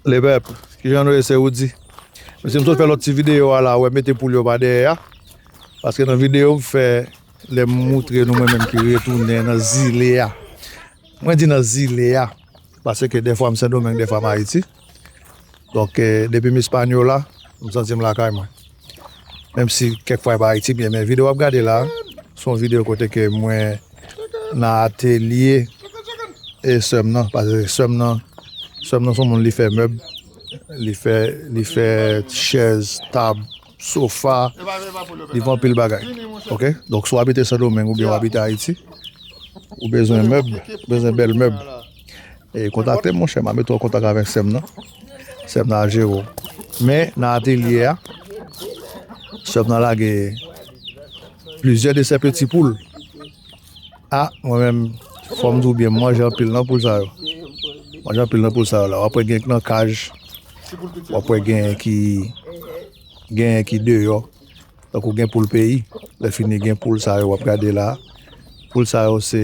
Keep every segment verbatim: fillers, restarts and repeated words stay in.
Lepèp, kijan nou ye, se Roody. Mesye, m sot fè lòt ti videyo a la, wè, mete poul yo pa dèyè a. Paske nan videyo m fè, lè m moutre nou mwen menm ki retounen nan zile a. Mwen di nan zile a, paske dèfwa m Sendomeng, dèfwa m Ayiti. Donk, eh, depi m Espanyòla, m santi m lakay mwen. Menm si kèk fwa e pa Ayiti byen, men videyo w ap gade la, se yon videyo kote ke mwen nan atelye e sè m nan, paske sè m nan, sè m nan se yon moun li fè mèb, li fè, li fè chèz, tab, sofa, li fè anpil bagay. Oke? Donk, si w abite Sendomeng oubyen w abite Ayiti, ou bezwen mèb, ou bezwen bèl mèb. E kontakte m, monchè, m a mete w an kontak avèk sè m nan. Sè m nan a jere w. Men, nan atelye a, sè m nan lage plizyè de sè peti poul. A, mwen menm, fò m di w byen, m manje anpil nan poul sa yo. Manje anpil nan poul sa yo la. W ap wè gen k nan kaj, w ap wè gen ki, gen ki deyò. Tankou gen poul peyi, lè fini gen poul sa yo w ap gade la. Poul sa yo se,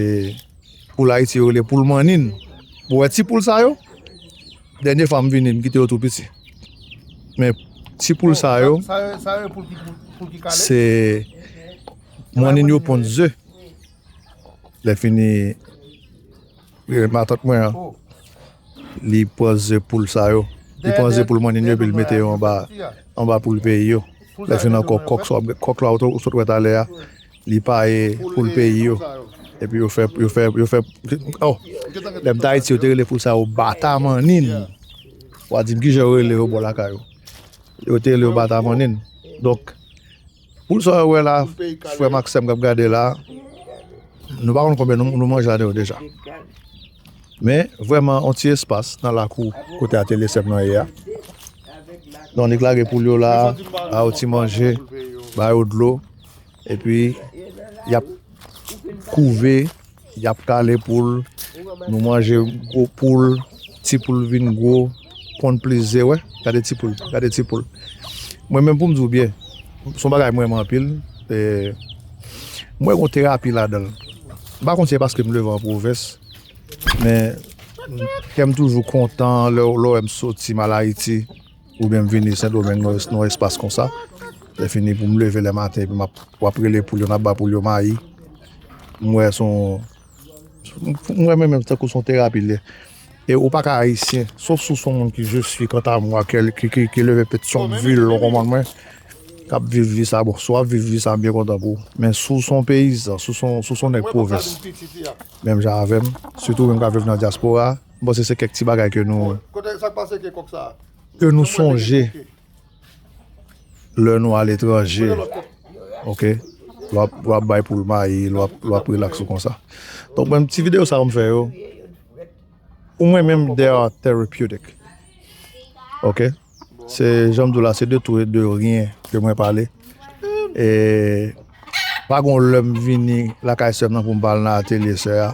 poul Ayiti yo rele poul mannin. Ou wè ti poul sa yo? Dènye fwa m vini, m kite yo tou piti. Men ti poul sa yo, se mannin yo ponn ze. Lè fini, eh, matant mwen an, li pran ze poul sa yo. Li pran ze poul mannin yo, epi li mete yo anba, anba poul peyi yo. Lè fini ankò, kòk sa, kòk la ou sot wè talè a, li paye poul peyi yo. Epi yo fè, yo fè, yo fè, oh, lè m t Ayiti, yo te rele poul sa yo bata mannin. W a di m kijan yo rele yo bò lakay ou. Yo te rele yo bata mannin. Donk, poul sa yo wè la, frè m ak sè m k ap gade la, nou pa konn konbyen nou, nou manje ladan yo deja. Men, vrèman, yon ti espas nan lakou kote atelye sè m nan ye a. Donk, li lage poul yo la, ba yo ti manje, ba yo dlo, epi y ap kouve, y ap kale poul, nou manje gwo poul, ti poul vin gwo, ponn plis ze, wè, gade ti poul, gade ti poul. Mwen menm pou m di w byen, se yon bagay m renmen anpil, e, m wè gon terapi ladan l. M pa konn si se paske m leve an pwovens, men kè m toujou kontan lè, lè w wè m soti, m al Ayiti, oubyen m vini Sendomeng nan, nan espas konsa. Lè fini pou m leve lè maten, epi m ap, w ap rele poul yo, n ap ba poul yo mayi. M wè se yon, m wè menm tankou se yon terapi l ye. E ou pa ka ayisyen, sof si w se yon moun ki je suis quant à moi, ki, ki, ki, ki leve Petyonvil, ou konprann mwen, k ap viv vi sa. Bon, si w ap viv vi sa, m byen kontan pou ou. Men si w se yon peyizan, si w se yon, si w se yon nèg pwovens, menm jan avè m, sitou menm k ap viv nan dyaspora, m panse se kèk ti bagay ke nou, ke nou sonje lè nou aletranje, oke? Lè w ap, lè w ap bay poul mayi, lè w ap, lè w ap rilaks ou konsa. Donk, menm ti videyo sa yo m fè yo, pou mwen menm, they are therapeutic. Oke? Se, jan m di w la, se de tout et de rien ke mwen pale. E pa gon lè m vini lakay sè m nan pou m pa al nan atelye sè a,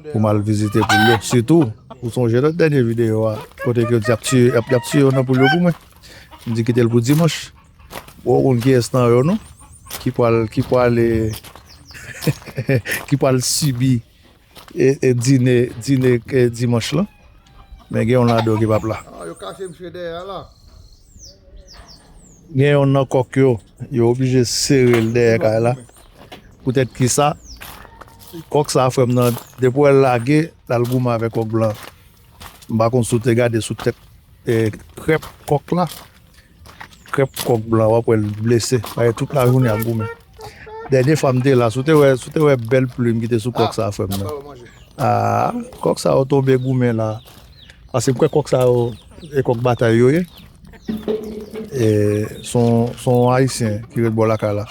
pou m al vizite poul yo. Sitou, ou sonje nan dènye videyo a, kote ke yo di y ap tiye, y ap, y ap tiye yo nan poul yo pou mwen. M di kite l pou dimanch. Bon, ou konn kiyès nan yo, non? Ki pral, ki pral, ki pral sibi e, e dine, dine, e, dimanch lan. Men gen yon ladan yo ki p ap la. Ah, yo kache misye dèyè a la. Gen yon nan kòk yo, yo oblije sere l dèyè kay la. Poutèt ki sa, kòk sa a, frè m nan, depi w wè l lage, l al goumen avèk kòk blan. M pa konn si w te gade sou tèt, e, krèp kòk la. Krèp kòk blan, w ap wè l blese. Paske tout lajounen ap goumen. Dènye fwa m te la, si w te wè, si w te wè bèl plim ki te sou kòk sa a, frè m nan. Ah, kòk sa yo tonbe goumen la. Paske m kwè kòk sa yo, e kòk batay yo ye. E, se yon, se yon Ayisyen ki ret bò lakay la.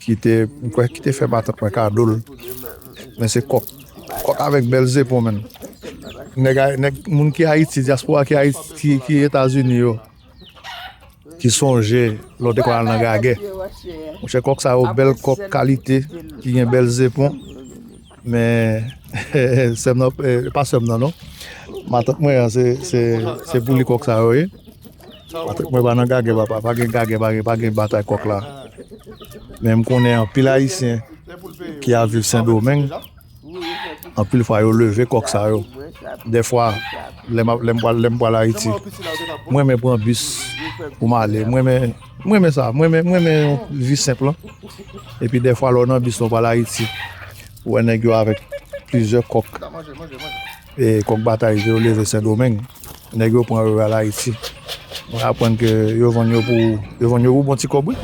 Ki te, m kwè, ki te fè matant mwen kado l. Men se kòk. Kòk avèk bèl zepon, menn. Nèg, nèg, moun ki Ayiti, dyaspora ki Ayiti, ki, ki Etazini yo, ki sonje lè w te konn al nan gagè. Monchè, kòk sa yo, bèl kòk kalite, ki gen bèl zepon. Men, sè m nan, e, pa sè m nan, non. Matant mwen an, se, se, se pou li kòk sa yo ye. Matant mwen pa nan gagè, papa. Pa gen gagè, pa gen, pa gen batay kòk la. Men m konnen anpil Ayisyen ki ap viv Sendomeng, Anpil fwa, yo leve kòk sa yo. Dèfwa, lè m ap, lè m pral, lè m pral Ayiti, mwen renmen pran bis pou m ale. Mwen renmen, mwen renmen sa. Mwen renmen, mwen renmen yon vi senp lan. Epi dèfwa, lè w nan bis lan, w pral Ayiti, ou wè nèg yo avèk plizyè kòk. E kòk batay, yo leve Sendomeng. Nèg yo pran yo al Ayiti. Mwen aprann ke yo vann yo pou, yo vann yo pou bon ti kòb, wi.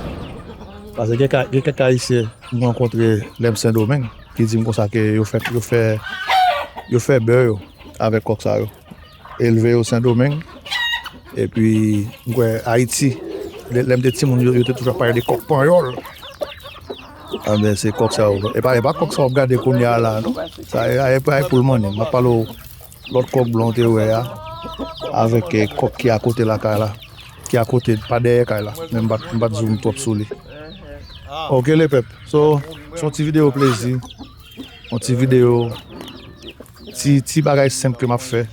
Paske gen ka, gen kèk Ayisyen m rankontre lè m Sendomeng ki di m konsa ke yo fè, yo fè, yo fè bè yo avèk kòk sa yo. Elve yo Sendomeng. Epi, m kwè Ayiti, lè, lè m te timoun, yo, yo te toujou ap pale de kòk panyòl. Anben, se kòk sa yo. E pa, e pa kòk sa w ap gade kounye a la, non. Sa, e, e, e poul mannen. M ap pale w lòt kòk blan w te wè a, avèk, eh, kòk ki akote lakay la, ki akote, pa dèyè kay la. Men m pa t, m pa t zoom twòp sou li. Ok, lepèp. So, se yon ti videyo plezi. Yon ti videyo, ti, ti bagay senp ke m ap fè.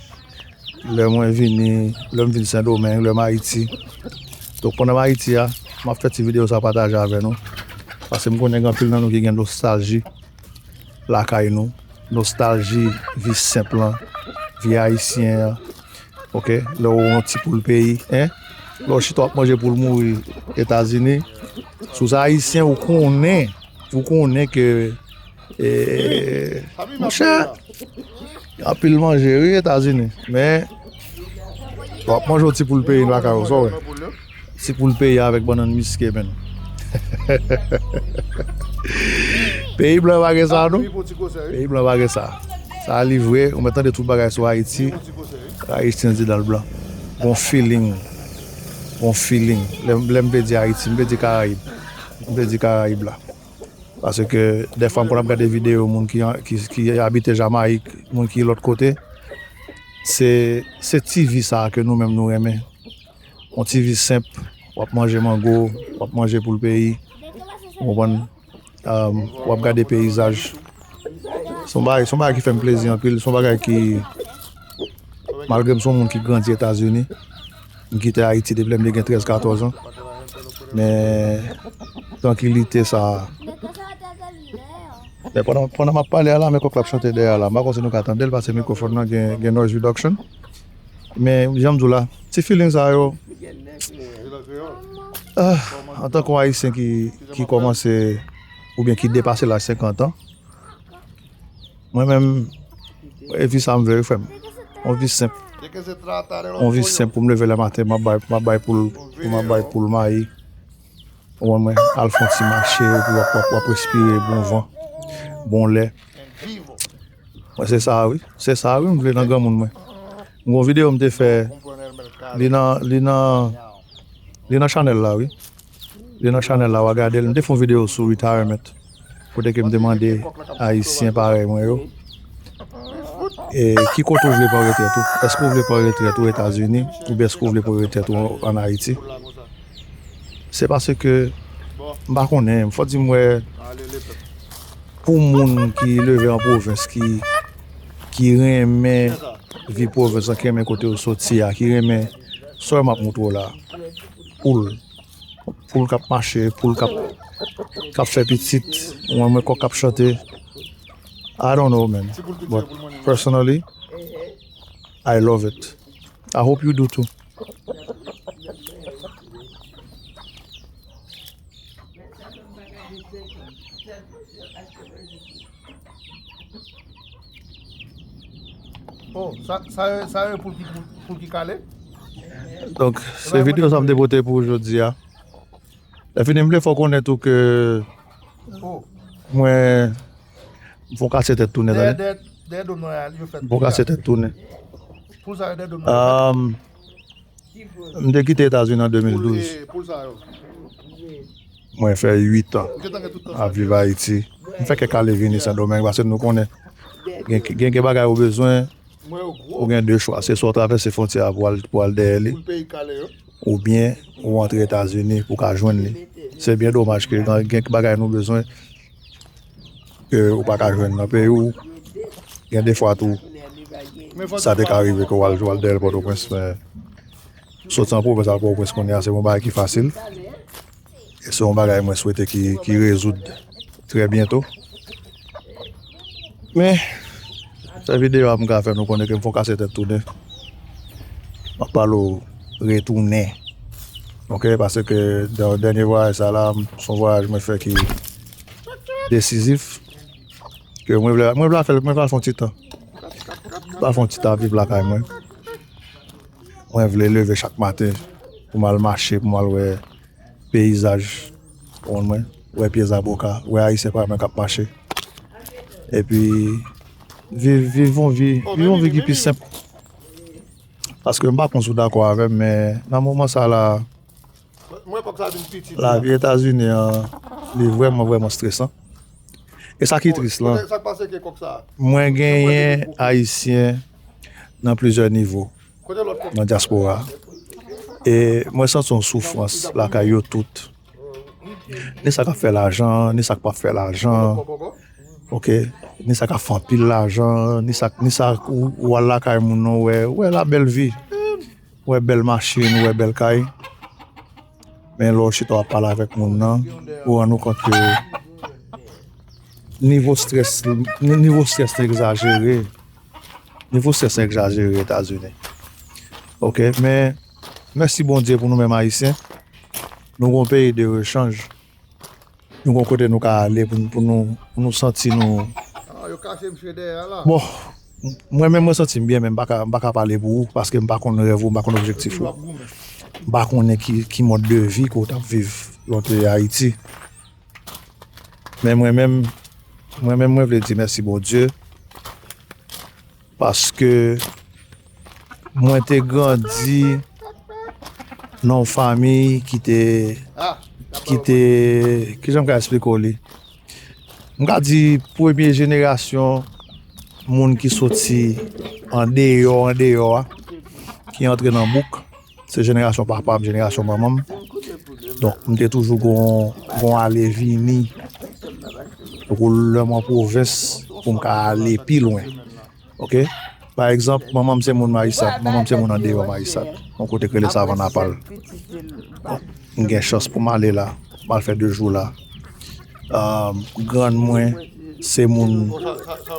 Lè mwen vini, lè m vin Sendomeng, lè m Ayiti. Donk, pandan m Ayiti a, m ap fè ti videyo sa pataje avè nou. Paske m konnen gen anpil nan nou ki gen nostalji lakay nou, nostalji vi senp lan, vi ayisyen an. Ok, lè w yon ti poul peyi, en? Lè w chita w ap manje poul mouri Etazini, si w se ayisyen, ou konnen, ou konnen ke, eh, monchè, anpil manje, wi, Etazini. Men, w ap manje yon ti poul peyi lakay ou, sa w wè. Ti poul peyi avèk bannann miske, menn. Peyi blan pa gen sa, non? Peyi blan pa gen sa. Sa li vre, ou mèt tande tout bagay sou Ayiti. Ayisyen di dan l blan. Gon feeling. Gon feeling. Lè, lè m vle di Ayiti, m vle di Karayib. M vle di Karayib la. Paske dèfwa m konn ap gade videyo moun ki, ki, ki abite Jamayik, moun ki lòt kote. Se, se ti vi sa a ke nou menm nou renmen. Yon ti vi senp, w ap manje mango, w ap manje poul peyi, ou konprann? Um, w ap gade peyizaj. Se yon bagay, se yon bagay ki fè m plezi anpil, se yon bagay ki, malgre m se yon moun ki grandi Etazini, m kite Ayiti depi lè m te gen trèz, katòz an, men trankilite sa a. Men pandan, pandan m ap pale a la, men kòk la ap chante dèyè la. M pa konn si nou ka tande l, paske mikwofòn nan gen, gen noise reduction. Men, jan m di w la, ti feeling sa yo, ah, antanke yon Ayisyen ki, ki kòmanse oubyen ki depase laj senkant an, mwen menm, e vi sa m vle, wi, frè m. Yon vi senp. Yon vi senp pou m leve lè maten, m ap bay, m ap bay poul, m ap bay poul mayi. Ou konprann mwen? Al fè yon ti mache, epi w ap, w ap, w ap respire bon van, bon lè. Mwen se sa, wi. Se sa, wi, m vle nan granmoun mwen. M gon videyo m te fè, li nan, li nan, li nan chanèl la, wi. Li nan chanèl la, w a gade l. M te fè yon videyo sou retirement. Kote ke m te mande Ayisyen parèy mwen yo, e ki kote w vle pran retrèt ou? Èske w vle pran retrèt ou Etazini? Oubyen èske w vle pran retrèt ou ann Ayiti? Se paske, m pa konnen, fò di m wè, pou moun ki leve an pwovens, ki, ki renmen vi pwovens lan, ki renmen kote yo soti a, ki renmen sa m ap montre w la, poul, poul k ap mache, poul k ap, k ap fè pitit, ou wè mwen kòk k ap chante. I don't know, man. But personally, I love it. I hope you do too. Oh, sa, sa, sa yo poul ki, poul, poul ki kale? Donk, se videyo sa m te pote pou jodi a. Lè fini, m vle fè w konnen tou ke mwen, m fè w kase tèt tounen, tande. M fè w kase tèt tounen. M te kite Etazini an de mil douz. Mwen fè uit an ap viv Ayiti. M fè kèk ale vini Sendomeng, paske nou konnen gen, gen, gen bagay ou bezwen, ou gen de chwa. Se swa w travèse fwontyè a pou al, pou al dèyè li, oubyen ou antre Etazini pou w ka jwenn li. Se byen domaj ke gen, gen bagay nou bezwen ke ou pa ka jwenn nan peyi w. Gen de fwa tou, sa te ka rive ke w al, w al dèyè l Pòtoprens, men soti an pwovens al Pòtoprens kounye a, se yon bagay ki fasil. E se yon bagay mwen swete ki, ki rezoud trè byento. Men, Sèl videyo a m ka fè nou konnen ke m fè yon kase tèt tounen. M ap pale w retounen. Ok, paske dè-, dènye vwayaj sa la, se yon vwayaj mwen fè ki desizif. Ke mwen vle, mwen vle fè, mwen vle fè yon ti tan. Mwen vle fè yon ti tan ap viv lakay mwen. Mwen vle leve chak maten pou m al mache, pou m al wè peyizaj, konprann mwen, wè pye zaboka, wè ayisyen parèy mwen k ap mache. Epi, viv, viv yon vi, viv yon vi ki pi senp. Paske m pa konn si w dakò avè m, men nan moman sa la, lavi Etazini an, li vrèman, vrèman stresan. E sa ki tris lan, mwen genyen ayisyen nan plizyè nivo nan dyaspora. E mwen santi yon soufrans lakay yo tout. Ni sa k ap fè lajan, ni sa k p ap fè lajan. Ok, ni sa k ap fè anpil lajan, ni sa, ni sa ou, ou al lakay moun nan, ou wè, ou wè la bèl vi. Ou wè bèl machin, ou wè bèl kay. Men lè w chita w ap pale avèk moun nan, ou rann ou kont ke nivo strès, ni-, nivo strès lan egzajere. Nivo strès lan egzajere Etazini. Ok, men mèsi Bondye pou nou menm ayisyen. Nou gon peyi de rechanj. Nou gon kote nou ka ale pou, pou nou, pou nou santi nou. Ah, yo kache misye dèyè a la. Bon, mwen menm mwen santi m byen, men m pa ka, m pa ka pale pou ou, paske m pa konn rèv ou, m pa konn objektif ou. M pa konnen ki, ki mòd de vi ke w t ap viv lè w te Ayiti. Men mwen menm, mwen menm, mwen vle di mèsi Bondye. Paske mwen te grandi nan yon fanmi ki te, ki te, kijan m ka eksplike w li? M ka di premye jenerasyon moun ki soti andeyò, andeyò a, ki antre nan bouk. Se jenerasyon papa m, jenerasyon manman m. Donk, m te toujou gon, gon ale vini. Tankou lè m an pwovens, pou m ka ale pi lwen. Ok? Pa egzanp, manman m se moun Mayisad, manman m se moun andeyò Mayisad. Yon kote k rele Savann Apal. M gen chans pou m ale la, m al fè de jou la. Um, grann mwen, se moun,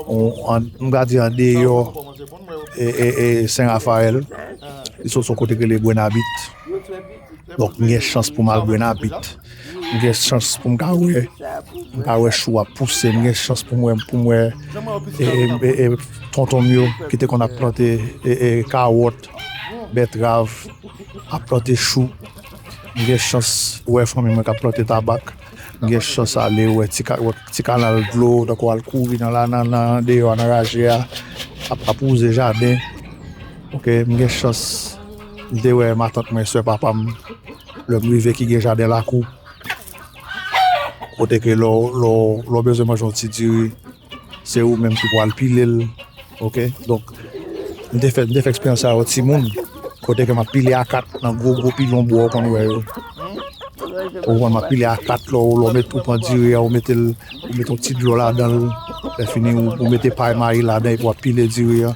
on, an, m ka di andeyò, e, e, e Sen Rafayèl. Li sot yon kote k rele Bwennabit. Donk, m gen chans pou m al Bwennabit. M gen chans pou m ka wè, m ka wè chou ap pouse. M gen chans pou m wè, pou m wè, e, e, e, e, tonton m yo ki te konn ap plante, e, e, kawòt, bètrav, ap plante chou. M gen chans wè fanmi mwen k ap plante tabak. M gen chans ale wè ti ka-, wè ti kanal dlo, tankou al kouri nan la, nan, nan deyò a, nan raje a, ap, ap wouze jaden. Ok, m gen chans, m te wè matant mwen, sè papa m, lè m rive ki gen jaden lakou. Kote ke lè w, lè w, lè w bezwen manje yon ti diri, se ou menm ki pral pile l. Ok? Donk, m te fè, m te fè eksperyans sa yo timoun. Kote ke m ap pile a kat nan gwo, gwo pilon bwa w konn wè yo. Ou konprann, m ap pile a kat lè w, lè w met, ou pran diri a, ou mete l, ou mete yon ti dlo ladan l. Lè fini, ou, ou mete pay mayi ladan epi w ap pile diri a.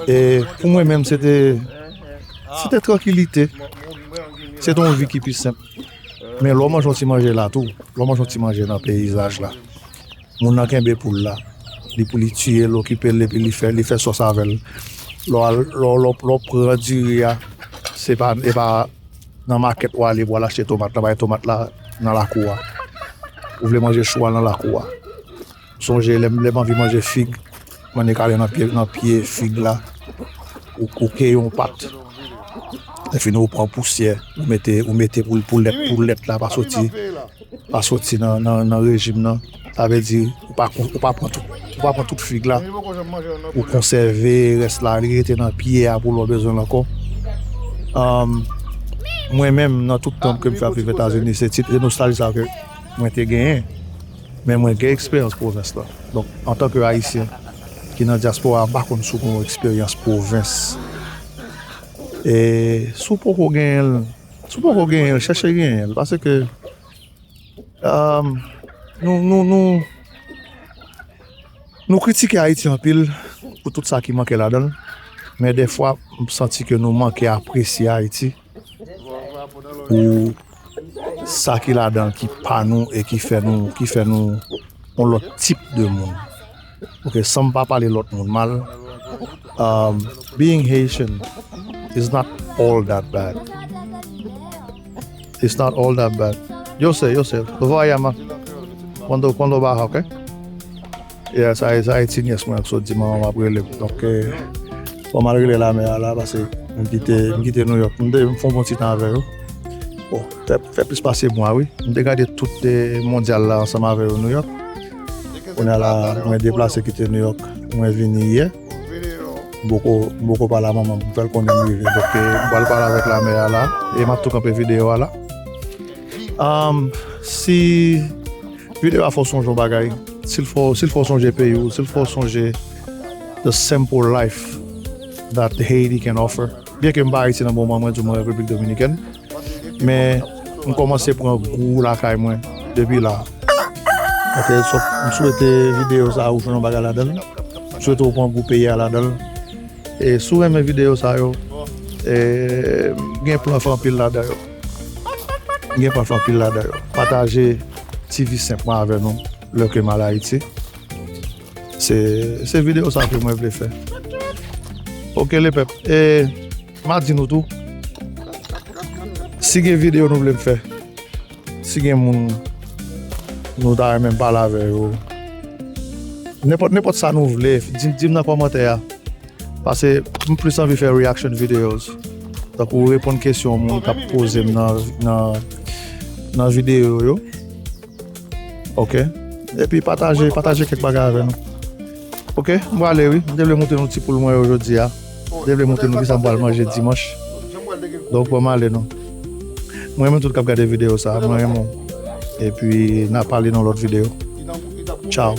E pou mwen menm, se te, se te trankilite. Se te yon vi ki pi senp. Men lè w manje yon ti manje la tou, lè w manje yon ti manje nan peyizaj la, moun nan kenbe poul la, li pou li tiye l, okipe l, epi li fè, li fè sòs avè l. Lè w al, lè w, lè w, lè w pran diri a, se pa, e pa nan makèt w ale pou w al achte tomat la, bay tomat la nan lakou a. Ou vle manje chou a nan lakou a. Sonje lè m, lè m anvi manje fig, m annik ale nan pye, nan pye fig la, ou, ou keye yon pat. Lè fini ou pran pousyè, ou mete, ou mete pou, pou lèt, pou lèt la pa soti, pa soti nan, nan, nan rejim nan. Sa vle di, ou pa kon-, ou pa pran tout, ou pa pran tout fig la. Ou konsève rès la, li rete nan pye a pou lè w bezwen l ankò. Anm, mwen menm, nan tout tan ke m fè ap viv Etazini, se ti, se nostalji sa ke mwen te genyen. Men mwen gen eksperyans pwovens lan. Donk, antanke Ayisyen ki nan dyaspora, m pa konn si w gen yon eksperyans pwovens. E si w poko genyen l, si w poko genyen l, chèche genyen l. Paske, um, nou, nou, nou, nou kritike Ayiti anpil pou tout sa ki manke ladan l. Men dèfwa, m santi ke nou manke apresye Ayiti pou sa ki ladan l ki pa nou e ki fè nou, ki fè nou yon lòt tip de moun. Ok, san m pa pale lòt moun mal, um, being Haitian is not all that bad. It's not all that bad. Yo sé, yo sé. Lo voy a llamar. Cuando, cuando baja, ok? Yes, sa, sa e ti nyès mwen k sot di manman m ap rele m. Donk, eh, bon, m al rele lamè a la, paske m kite, m kite New York. M te, m fè yon bon ti tan avè yo. Bon, fè, fè plis pase mwa, wi. M te gade tout, eh, mondyal la ansanm avè yo New York. Kounye a la, mwen deplase kite New York. Mwen vini yè. M poko, m poko pale a manman m, m fè l konnen m rive. Donk, eh, m pral pale avèk lamè a la. E m ap tou kanpe videyo a la. Um, si videyo a fè w sonje yon bagay, si l fè w, si l fè w sonje peyi w, si l fè w sonje the simple life that Haiti can offer. Byen ke m pa Ayiti nan moman, mwen di w mwen Repiblik Dominikèn, men m kòmanse pran gou lakay mwen depi la. Ok, so, m swete videyo sa a ou jwenn yon bagay ladan l. M swete w pran gou peyi a ladan l. E si w renmen videyo sa yo, e, m gen plan fè anpil ladan yo. M gen plan fè anpil ladan yo. Pataje ti vi senp mwen avè nou lè ke m al Ayiti. Se, se videyo sa ke mwen vle fè. Ok, lepèp. E, m a di nou tou, si gen videyo nou vle m fè, si gen moun nou ta renmen m pale avè yo, nenpòt, nenpòt sa nou vle, di, di m nan kòmantè a. Paske m plis anvi fè reaction videos. Tankou reponn kesyon moun k ap poze m nan, nan, nan videyo yo. Ok? Epi pataje, pataje kèk bagay avè nou. Ok? M prale wi. M te vle montre nou ti poul mwen yo jodi a. M te vle montre nou kisa m pral manje dimanch. Donk, bon, m ale non. Mwen renmen tout k ap gade videyo sa. Mwen renmen w. Epi, n a pale nan lòt videyo. Tchao.